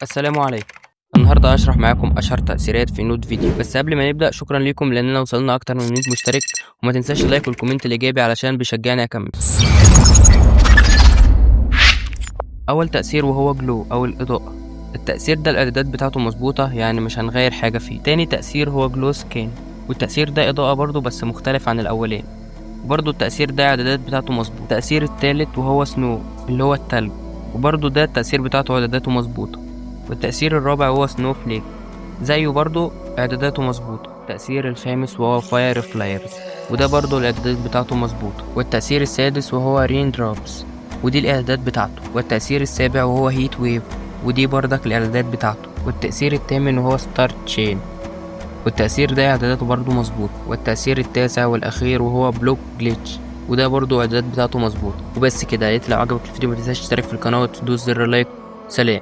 السلام عليكم. النهارده هشرح معاكم اشهر تأثيرات في Node Video. بس قبل ما نبدأ، شكرا لكم لاننا وصلنا اكتر من 100 مشترك، وما تنساش ال like وال comment الايجابي علشان بيشجعني اكمل. اول تأثير وهو glow او الاضاءة. التأثير ده الاعدادات بتاعته مظبوطة، يعني مش هنغير حاجة فيه. تاني تأثير هو glow skin، والتأثير ده إضاءة برضو بس مختلف عن الأولاني، وبرضو التأثير ده اعدادات بتاعته مظبوط. التأثير التالت وهو snow اللي هو التلج، وبرضو ده التأثير بتاعته اعداداته مظبوطة. والتأثير الرابع هو snow flake، زيه برضو اعداداته مظبوطة. التأثير الخامس وهو fire flares، وده برضو الاعدادات بتاعته مظبوطة. والتأثير السادس وهو rain drops، ودي الاعدادات بتاعته. والتأثير السابع وهو heat wave، ودي برضك الاعدادات بتاعته. والتأثير الثامن وهو star chain، والتأثير ده اعداداته برضو مظبوط. والتأثير التاسع والأخير وهو block glitch، وده برضو اعدادات بتاعته مظبوط. وبس كده، يا ريت لو عجبك الفيديو ما تنساش تشترك في القناة وتدوس زر like. سلام.